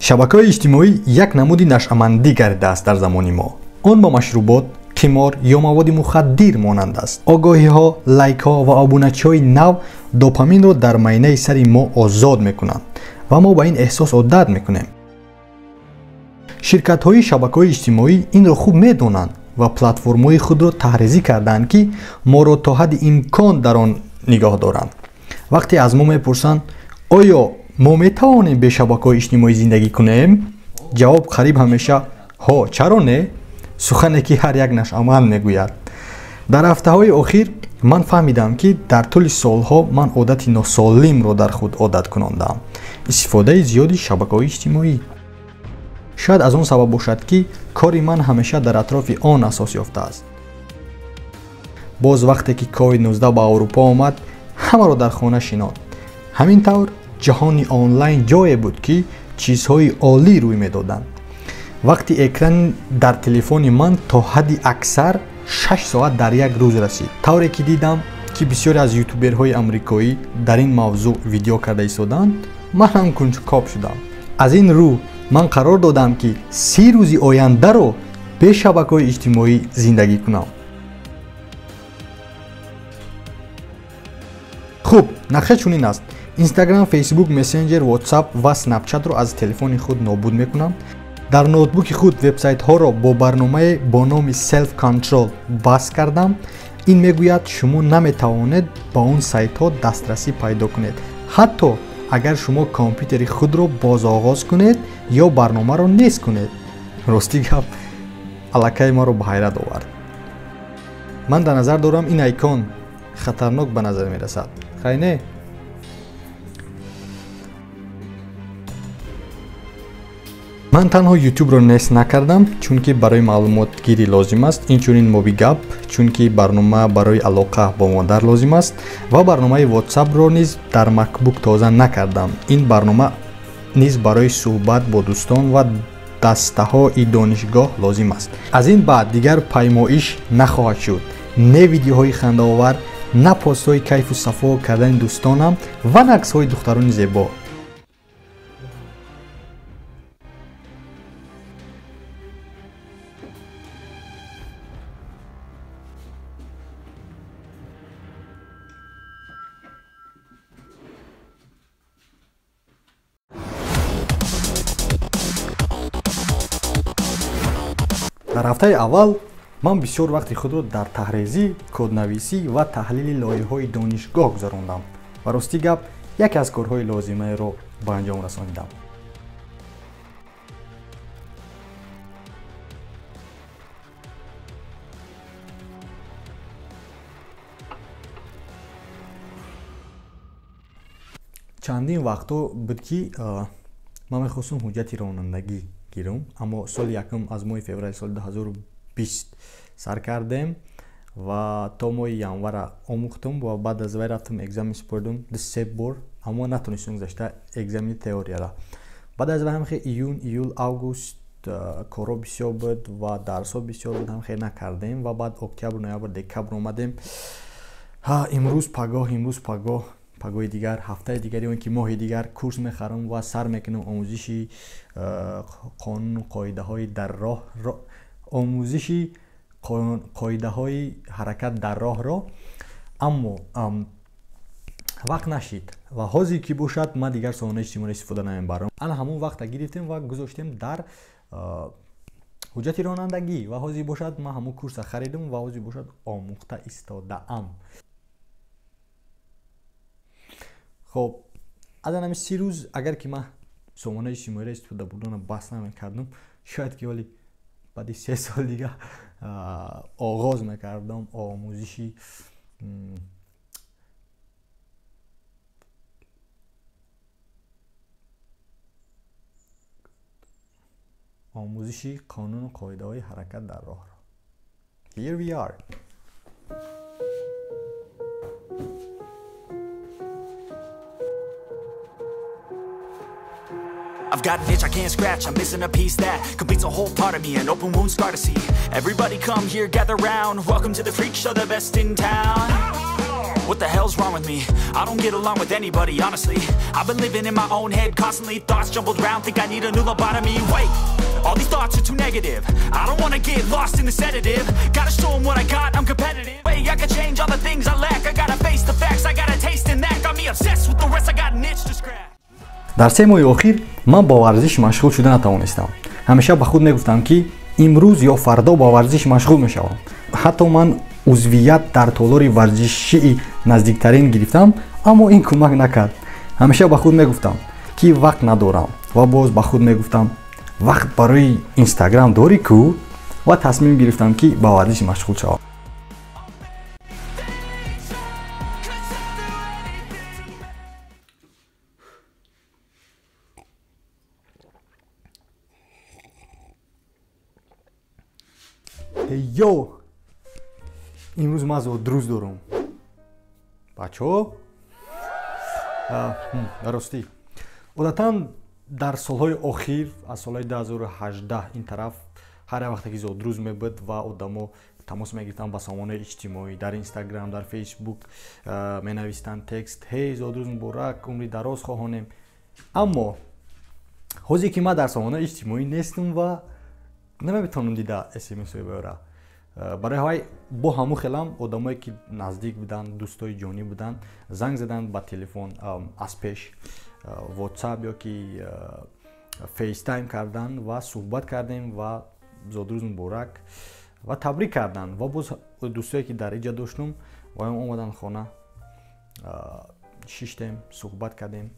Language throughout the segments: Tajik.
Шабакаҳои иҷтимоӣ як намуди нашъамандӣ гардидааст дар замони мо. Он ба машрубот, қимор ё маводи мухаддир монанд аст. Огоҳиҳо, лайкҳо ва обуначиҳои нав допаминро дар майнаи сари мо озод мекунанд ва мо ба ин эҳсос одат мекунем. Ширкатҳои шабакаҳои иҷтимоӣ инро хуб медонанд ва платформаҳои худро таҳризӣ кардаанд, ки моро то ҳадди имкон дар он нигоҳ доранд. Вақте аз мо мепурсанд, оё мо метавонем бе шабакаҳои иҷтимоӣ зиндагӣ кунем? Ҷавоб қариб ҳамеша ҳо, чаро не? Сухане ки ҳар як нашъаманд мегӯяд. Дар ҳафтаҳои охир ман фаҳмидам, ки дар тӯли солҳо ман одати носолимро дар худ одат кунондаам. Истифодаи зиёди шабакаҳои иҷтимоӣ. Шояд аз он сабаб бошад, ки кори ман ҳамеша дар атрофи он асос ёфтааст. Боз вақте ки COVID-19 ба Аврупо омад, ҳамаро дар хона шинонд. Ҳамин тавр ҷаҳони онлайн ҷое буд, ки чизҳои олӣ рӯй медоданд. Вақти экран дар телефони ман то ҳадди аксар 6 соат дар як рӯз расид. Тавре ки дидам, ки бисёре аз ютуберҳои амрикоӣ дар ин мавзӯъ видео карда истоданд, ман ҳам кунҷкоб шудам. Аз ин рӯ ман қарор додам, ки 30 рӯзи ояндаро бе шабакаҳои иҷтимоӣ зиндагӣ кунам. Хуб, нақша чунин аст. Инстаграм, Фейсбук, Мессенҷер, Ватсап ва Снапчатро аз телефони худ нобуд мекунам. Дар ноутбуки худ вебсайтҳоро бо барномае бо номи Self Control баст кардам. Ин мегӯяд, шумо наметавонед ба он сайтҳо дастрасӣ пайдо кунед, ҳатто агар шумо компютери худро бозоғоз кунед ё барномаро нест кунед. Рости гап, аллакай маро ба ҳайрат овард. Ман дар назар дорам, ин айкон хатарнок ба назар мерасад. Хай не? Ман танҳо ютубро нест накардам, чунки барои маълумотгирӣ лозим аст, инчунин мобигап, чунки барнома барои алоқа бо модар лозим аст, ва барномаи ватсапро низ дар макбук тоза накардам. Ин барнома низ барои суҳбат бо дӯстон ва дастаҳои донишгоҳ лозим аст. Аз ин баъд дигар паймоиш нахоҳад шуд. Не видеоҳои хандаовар, на постҳои кайфу сафо кардани дӯстонам ва на аксҳои духтарони зебо. Дар ҳафтаи аввал ман бисёр вақти худро дар таҳрезӣ, коднависӣ ва таҳлили лоиҳаҳои донишгоҳ гузарондам ва рости гап, яке аз корҳои лозимаеро ба анҷом расонидам. Чандин вақтҳо буд, ки ман мехостум ҳуҷҷати ронандагӣ гирам, аммо соли якум аз моҳи феврали соли 2020 сар кардем ва то моҳи январа омӯхтум ва баъд аз вай рафтам экзамен супордум ду-се бор, аммо натонистум гузашта экзамени теорияра. Баъд аз вай ҳамхе июн, июл, август корҳо бисёр буд ва дарсҳо бисёр буд, ҳамхе накардем ва баъд октябр, ноябр, декабр омадем. Имрӯз пагоҳ, имрӯз пагоҳ, пагоҳи дигар, ҳафтаи дигар ё ин ки моҳи дигар курс мехарам ва сар мекунам омӯзиши қонуну қоидаҳои дар роҳ, омӯзиши қоидаҳои ҳаракат дар роҳро. Аммо вақт нашид ва ҳозир ки бошад, ман дигар сомонаи иҷтимоӣ истифода намебарам. Ана ҳамон вақта гирифтем ва гузоштем дар ҳуҷҷати ронандагӣ ва ҳозир бошад, ман ҳамон курса харидам ва ҳозир бошад, омӯхта истодаам. Хоб, аз анами 30 рӯз агар ки ман сомонаи иҷтимоиро истифода бурдана бас намекардам, шояд ки ҳоли баъди 3 сол дига оғоз мекардам омӯзиши қонуну қоидаҳои ҳаракат дар роҳро. Here we are. I've got an itch I can't scratch, I'm missing a piece that completes a whole part of me, an open wound scar to see. Everybody come here, gather round, welcome to the freak show, the best in town. What the hell's wrong with me? I don't get along with anybody, honestly. I've been living in my own head constantly. Thoughts jumbled round, think I need a new lobotomy. Wait, all these thoughts are too negative. I don't wanna get lost in the sedative. Gotta show 'em what I got, I'm competitive. Wait, I can change all the things I lack. I gotta face the facts, I got a taste in that. Got me obsessed with the rest, I got an itch to scratch. Дар 3 моҳи охир ман бо варзиш машғул шуда натавонистам. Ҳамеша ба худ мегуфтам, ки имрӯз ё фардо бо варзиш машғул мешавам. Ҳатто ман узвият дар толори варзишии наздиктарин гирифтам, аммо ин кӯмак накард. Ҳамеша ба худ мегуфтам, ки вақт надорам, ва боз ба худ мегуфтам, вақт барои Инстаграм дорӣ ку? Ва тасмим гирифтам, ки ба варзиш машғул шавам. Ё, имрӯз ман зодрӯз дорам, бачаҳо. Ростӣ, одатан дар солҳои охир, аз солҳои 2018 ин тараф, ҳар як вақте ки зодрӯз мебуд ва одамо тамос мегирифтанд ба сомонаи иҷтимоӣ, дар Инстаграм, дар Фейсбук менавистанд текст: ҳей, зодрӯз муборак, умри дароз хоҳонем. Аммо ҳозир ки ман дар сомонаи иҷтимоӣ нестам ва наметавонам дида смсҳои баёра. Барои ҳавай бо ҳамун хелам одамое ки наздик буданд, дӯстои ҷонӣ буданд, занг заданд ба телефон аз пеш, WhatsApp ё ки FaceTime карданд ва суҳбат кардем ва зодрӯз муборак ва табрик карданд. Ва боз дӯстое ки дар иҷа доштум, ваям омаданд хона, шиштем, суҳбат кардем.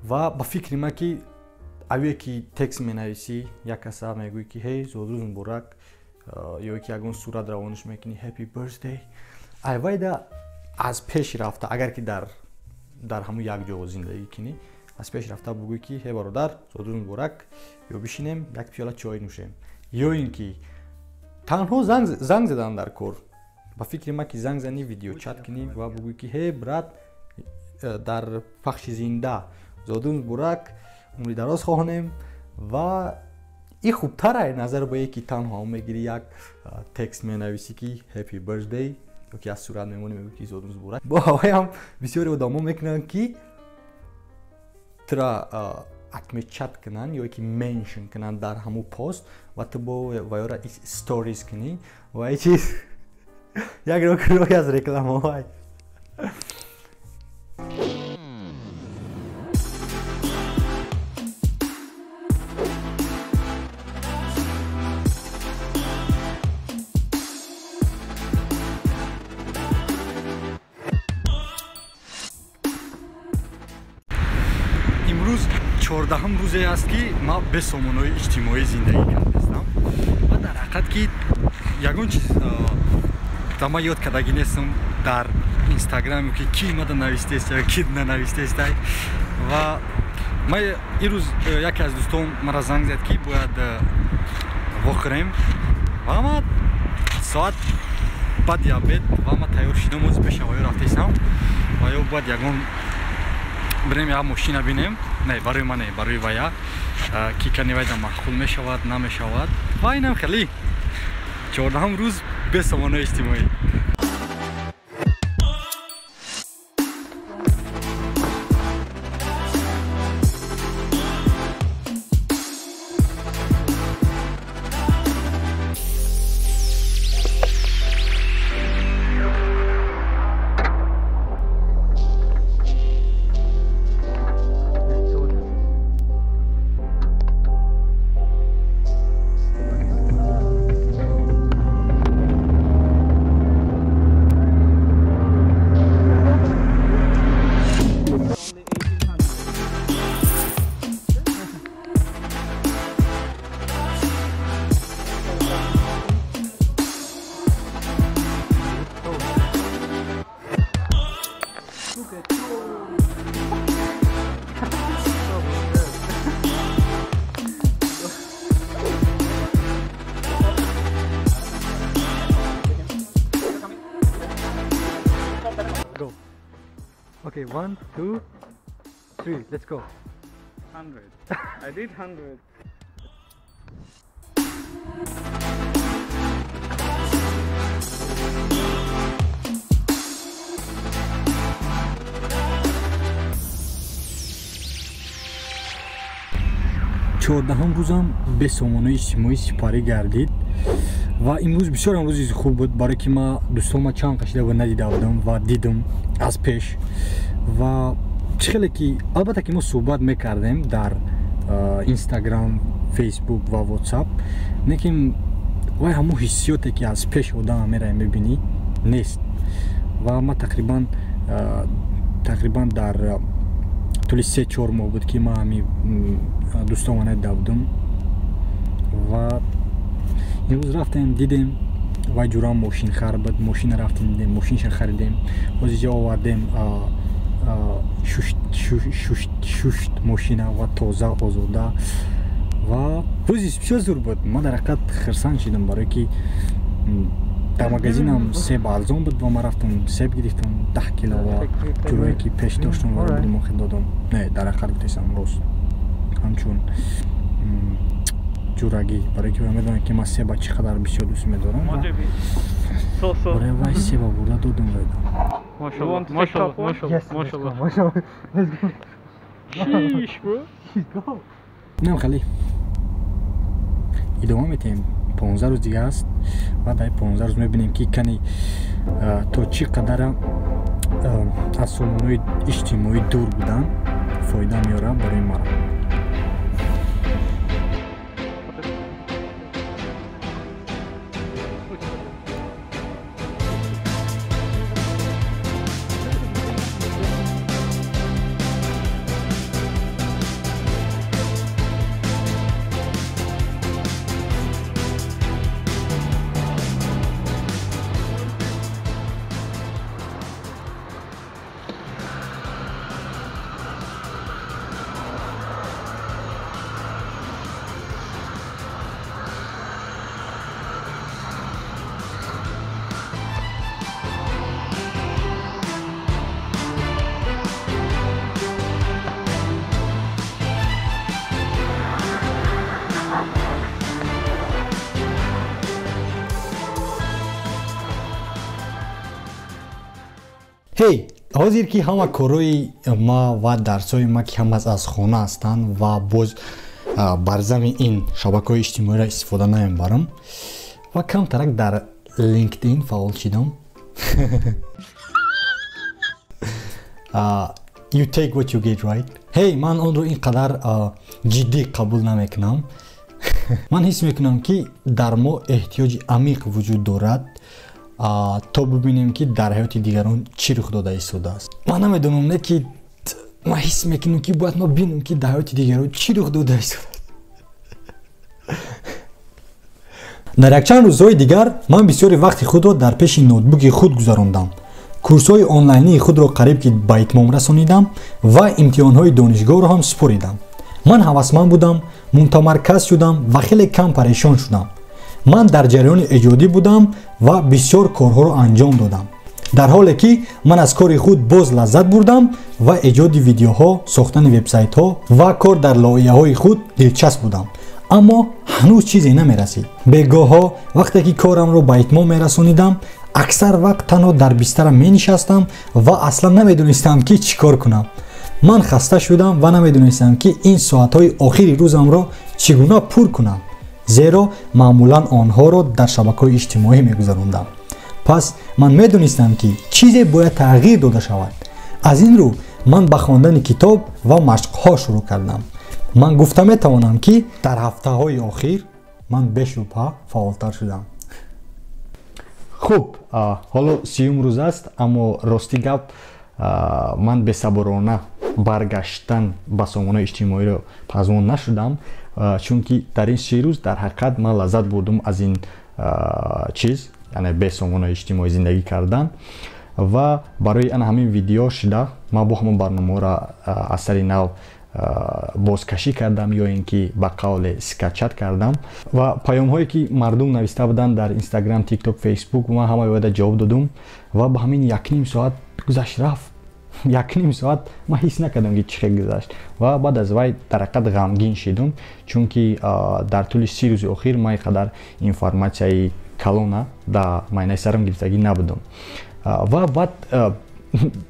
Ва ба фикри ман, ки аве ки текст менависӣ, як каса мегӯӣ, ки ҳей, зодрӯз муборак, ё ки ягон сурат равониш мекунӣ, happy birthday, айвайда аз пеш рафта, агар ки дар ҳамун як ҷо зиндагӣ кунӣ, аз пеш рафта бугӯӣ, ки ҳей, бародар, зодрӯз муборак, ё бишинем як пиёла чой нӯшем, ё ин ки танҳо занг задан дар кор. Ба фикри ман, ки занг занӣ, видеочат кунӣ ва бугӯӣ, ки ҳей, брат, дар пахши зинда зодрӯз муборак, умри дароз хоҳонем. Ва ин хубтар назар ба яке танҳо мегирӣ, як текст менависӣ, ки happy birthday, ё ки аз сурат мемонӣ, мегӯӣ, ки зодрӯз муборак. Бо ҳаваям бисёре одамо мекунанд, ки тура отмечать кунанд ё ки меншн кунанд дар ҳамун пост ва ту бо ваёра сторис кунӣ, ва ин чиз як роҳи аз рекламаҳоай. Имрӯз 14-ҳам рӯзе аст, ки ман бе сомонаҳои иҷтимоӣ зиндагӣ кардастам ва дар ҳақиқат ки ягон чиз да ман ёд кардагӣ нестам дар Инстаграм, ки ки мада навистест ё ки нанавистестай. Ва ман ирӯз яке аз дӯстон мара занг зад, ки бояд вохӯрем, ва ман соат баъди обед ва ман тайёр шудам, оз пешавоё рафтесам ва ё бояд ягон бирем, як мошина бинем. Не барои ман, не барои вая, ки кани вайда маъқул мешавад, намешавад. Ва инам хеле 14-ҳам рӯз бе сомонаи иҷтимоӣ. Go. Okay, 1, 2, 3, let's go. 100. I did 100. 14 рӯзам бе сомонаи иҷтимоӣ сипарӣ гардид ва имрӯз бисёр ҳам рӯзи хуб буд, барое ки ман дӯстома чанд қашида буд надида будам ва дидам аз пеш. Ва чӣ хеле ки албатта ки мо суҳбат мекардем дар Инстаграм, Фейсбук ва Ватсап, лекин вай ҳамон ҳиссиёте ки аз пеш одама меравӣ мебинӣ нест. Ва ман тақрибан дар тӯли 3-4 моҳ буд ки ман ҳами дӯстома надида будам ва имрӯз рафтем дидем, вай ҷурам мошинхар буд, мошина рафтем дидем, мошинша харидем, боз иҷа овардем, шушт мошина ва тоза озода. Ва рӯзи бисёр зур буд. Ман дар ҳақиқат хирсанд шидам, барое ки дар магазинам себ арзон буд ва ман рафтам себ гирифтам 10 кило ва ҷурое ки пеш доштам ва будим охир додам. Не, дар ҳақиқат гуфтесам рост, ҳамчун ҷурагӣ, барое ки медонам ки ман себа чӣ қадар бисёр дӯст медорам. Барои вай себа бурда додам вайда. Машаллах, машаллах, машаллах, машаллах. Let's go. Sheesh, bro. Go. Нам хали идома метиҳем. 15 рӯз дига аст ва дар 15 рӯз мебинем ки кани то чӣ қадара аз сомонаҳои иҷтимоӣ дур будан фоида меорад барои мара. Ҳей, ҳозир ки ҳама корҳои ма ва дарсҳои ма ки ҳамаз аз хона ҳастанд ва боз бар зами ин шабакаҳои иҷтимоиро истифода намебарам ва камтарак дар LinkedIn фаъол шидам. You take what you get, right? Ҳей, ман онро ин қадар ҷиддӣ қабул намекунам. Ман ҳис мекунам ки дар мо эҳтиёҷи амиқ вуҷуд дорад то бибинем ки дар ҳаёти дигарон чӣ рух дода истодааст. Ман намедонам, не ки ман ҳис мекунам ки бояд ма бинам ки дар ҳаёти дигарон чӣ рух дода истодааст. Дар якчанд рӯзҳои дигар ман бисёри вақти худро дар пеши ноутбуки худ гузарондам. Курсҳои онлайнии худро қариб ки ба итмом расонидам ва имтиҳонҳои донишгоҳро ҳам супоридам. Ман ҳавасманд будам, мутамарказ шудам ва хеле кам парешон шудам. Ман дар ҷараёни эҷодӣ будам ва бисёр корҳоро анҷом додам. Дар ҳоле ки ман аз кори худ боз лаззат бурдам ва эҷоди видеоҳо, сохтани вебсайтҳо ва кор дар лоиҳаҳои худ дилчасп будам. Аммо ҳанӯз чизе намерасид. Бегоҳҳо вақте ки корамро ба итмом мерасонидам, аксар вақт танҳо дар бистарам менишастам ва аслан намедонистам ки чӣ кор кунам. Ман хаста шудам ва намедонистам ки ин соатҳои охири рӯзамро чӣ гуна пур кунам, зеро маъмулан онҳоро дар шабакаҳои иҷтимоӣ мегузарондам. Пас ман медонистам ки чизе бояд тағйир дода шавад. Аз ин рӯ ман ба хондани китоб ва машқҳо шурӯъ кардам. Ман гуфта метавонам ки дар ҳафтаҳои охир ман бешубҳа фаъолтар шудам. Хуб, ҳоло 30 рӯз аст, аммо рости гап ман бесаброна баргаштан ба сомонаи иҷтимоиро пазмон нашудам, чунки дар ин 30 рӯз дар ҳақиқат ман лаззат бурдум аз ин чиз, яъне бе сомонаи иҷтимоӣ зиндагӣ кардан. Ва барои ана ҳамин видео шуда ман бо ҳамон барномаҳоро аз сари нав бозкашӣ кардам ё ин ки ба қавле скачат кардам ва паёмҳое ки мардум нависта буданд дар Инстаграм, Тикток, Фейсбук, ман ҳамаи ояда ҷавоб додум ва ба ҳамин 1,5 соат гузашт рафт. 1,5 соат ман ҳис накардам ки чӣ хел гузашт ва баъд аз вай дар ҳақиқат ғамгин шидум, чунки дар тӯли 30 рӯзи охир ман ин қадар информатсияи калона дар майнаи сарам гирифтагӣ набудам. Ва баъд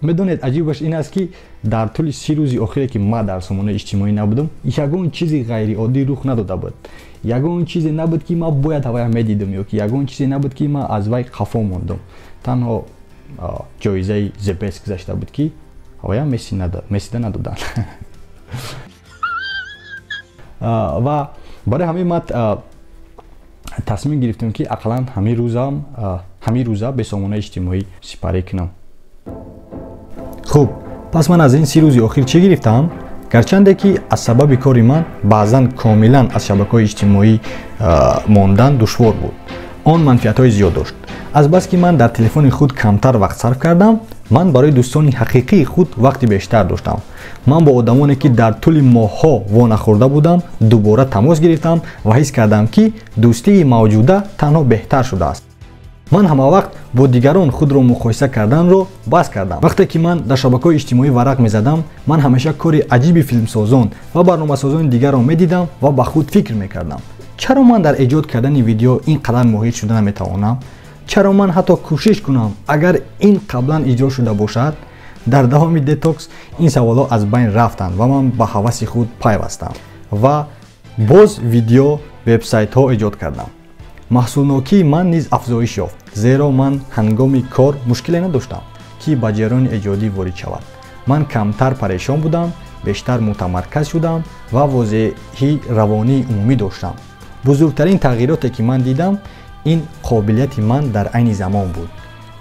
Медонед, аҷибаш ин аст, ки дар тӯли 30 рӯзи охире, ки ман дар сомонаи иҷтимоӣ набудам, ягон чизи ғайриоддӣ рух надода буд. Ягон чизе набуд, ки ман бояд ҳавая медидам, ё ки ягон чизе набуд, ки ман аз вай қафо мондам. Танҳо ҷоизаи The Best гузашта буд, ки ҳавая Мессида надоданд. Ва барои ҳамин ман тасмим гирифтам, ки ақаллан ҳамин рӯза бе сомонаи иҷтимоӣ сипарӣ кунам. Хуб, пас ман аз ин 30 рӯзи охир чӣ гирифтам? Гарчанде ки аз сабаби кори ман баъзан комилан аз шабакаҳои иҷтимоӣ мондан душвор буд, он манфиатҳои зиёд дошт. Азбаски ман дар телефони худ камтар вақт сарф кардам, ман барои дӯстони ҳақиқии худ вақти бештар доштам. Ман бо одамоне, ки дар тӯли моҳҳо вонахӯрда будам, дубора тамос гирифтам ва ҳис кардам, ки дӯстии мавҷуда танҳо беҳтар шудааст. Ман ҳамавақт бо дигарон худро муқоиса карданро бас кардам. Вақте ки ман дар шабакаҳои иҷтимоӣ варақ мезадам, ман ҳамеша кори аҷиби филмсозон ва барномасозони дигарро медидам ва ба худ фикр мекардам: чаро ман дар эҷод кардани видео ин қадар моҳир шуда наметавонам? Чаро ман ҳатто кӯшиш кунам, агар ин қаблан иҷро шуда бошад? Дар давоми детокс ин саволҳо аз байн рафтанд ва ман ба ҳаваси худ пайвастам ва боз видео вебсайтҳо эҷод кардам. Маҳсулнокии ман низ афзоиш ёфт, зеро ман ҳангоми кор мушкиле надоштам, ки ба ҷараёни эҷодӣ ворид шавад. Ман камтар парешон будам, бештар мутамарказ шудам ва возеҳи равонии умумӣ доштам. Бузургтарин тағйироте, ки ман дидам, ин қобилияти ман дар айни замон буд.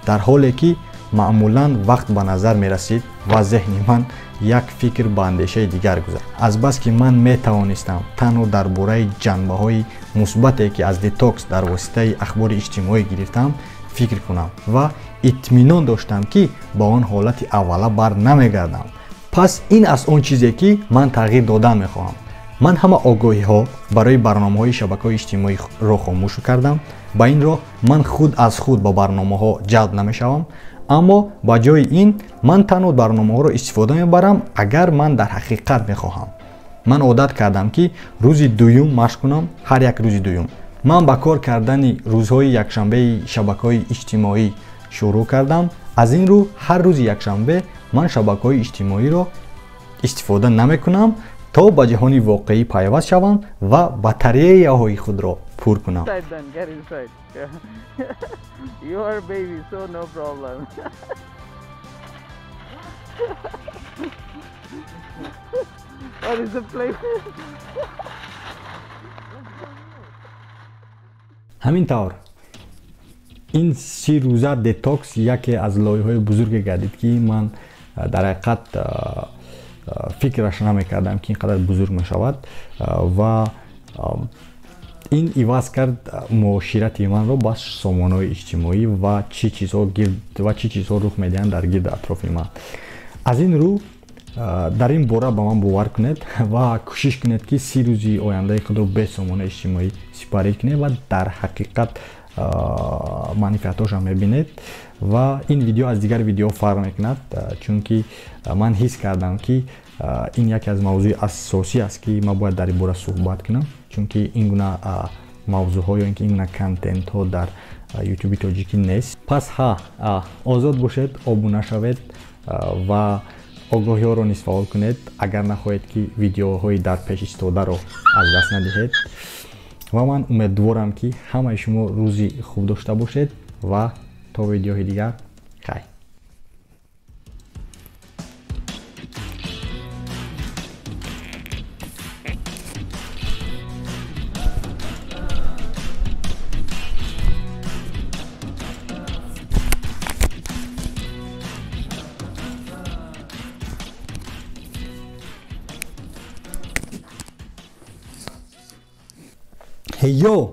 Дар ҳоле ки маъмулан вақт ба назар мерасид ва зеҳни ман як фикр ба андешаи дигар гузашт. Азбаски ман метавонистам танҳо дар бораи ҷанбаҳои мусбате, ки аз детокс дар воситаи ахбори иҷтимоӣ гирифтам, фикр кунам ва итминон доштам, ки ба он ҳолати аввала бар намегардам. Пас ин аст он чизе, ки ман тағйир додан мехоҳам. Ман ҳама огоҳиҳо барои барномаҳои шабакаҳои иҷтимоиро хомӯш кардам. Ба ин роҳ ман худ аз худ ба барномаҳо ҷалб намешавам, аммо ба ҷои ин ман танҳо барномаҳоро истифода мебарам, агар ман дар ҳақиқат мехоҳам. Ман одат кардам, ки рӯзи дуюм машқ кунам, ҳар як рӯзи дуюм. Ман ба кор кардани рӯзҳои якшанбеи шабакаҳои иҷтимоӣ шурӯъ кардам. Аз ин рӯ ҳар рӯзи якшанбе ман шабакаҳои иҷтимоиро истифода намекунам, то ба ҷаҳони воқеӣ пайваст шавам ва батареяҳои худро пур кунам. You are baby, so no problem. What is the place? Ҳамин тавр, ин 30 рӯза детокс яке аз лоиҳаҳои бузурге гардид, ки ман дар ҳақиқат фикраш намекардам, ки ин қадар бузург мешавад, ва ин иваз кард муоширати манро ба сомонаҳои иҷтимоӣ ва чӣ чизҳо рух медиҳанд дар гирди атрофи ман. Аз ин рӯ дар ин бора ба ман бовар кунед ва кӯшиш кунед, ки 30 рӯзи ояндаи худро бе сомонаи иҷтимоӣ сипарӣ кунед ва дар ҳақиқат манфиатҳошро мебинед. Ва ин видео аз дигар видео фарқ мекунад, чунки ман ҳис кардам, ки ин яке аз мавзӯи асосӣ аст, ки ман бояд дар ин бора суҳбат кунам, чунки ин гуна мавзӯъҳо ё ин ки ин гуна контентҳо дар ютуби тоҷикӣ нест. Пас ҳа, озод бошед, обуна шавед ва огоҳиҳоро низ фаъол кунед, агар нахоҳед, ки видеоҳои дар пеш истодаро аз даст надиҳед. Ва ман умедворам, ки ҳамаи шумо рӯзи хуб дошта бошед ва то видеоҳои дигар, хай. Ҳейё,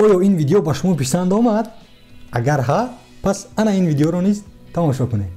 оё ин видео ба шумо писанд омад? Агар ҳа, пас ана ин видеоро низ тамошо кунед.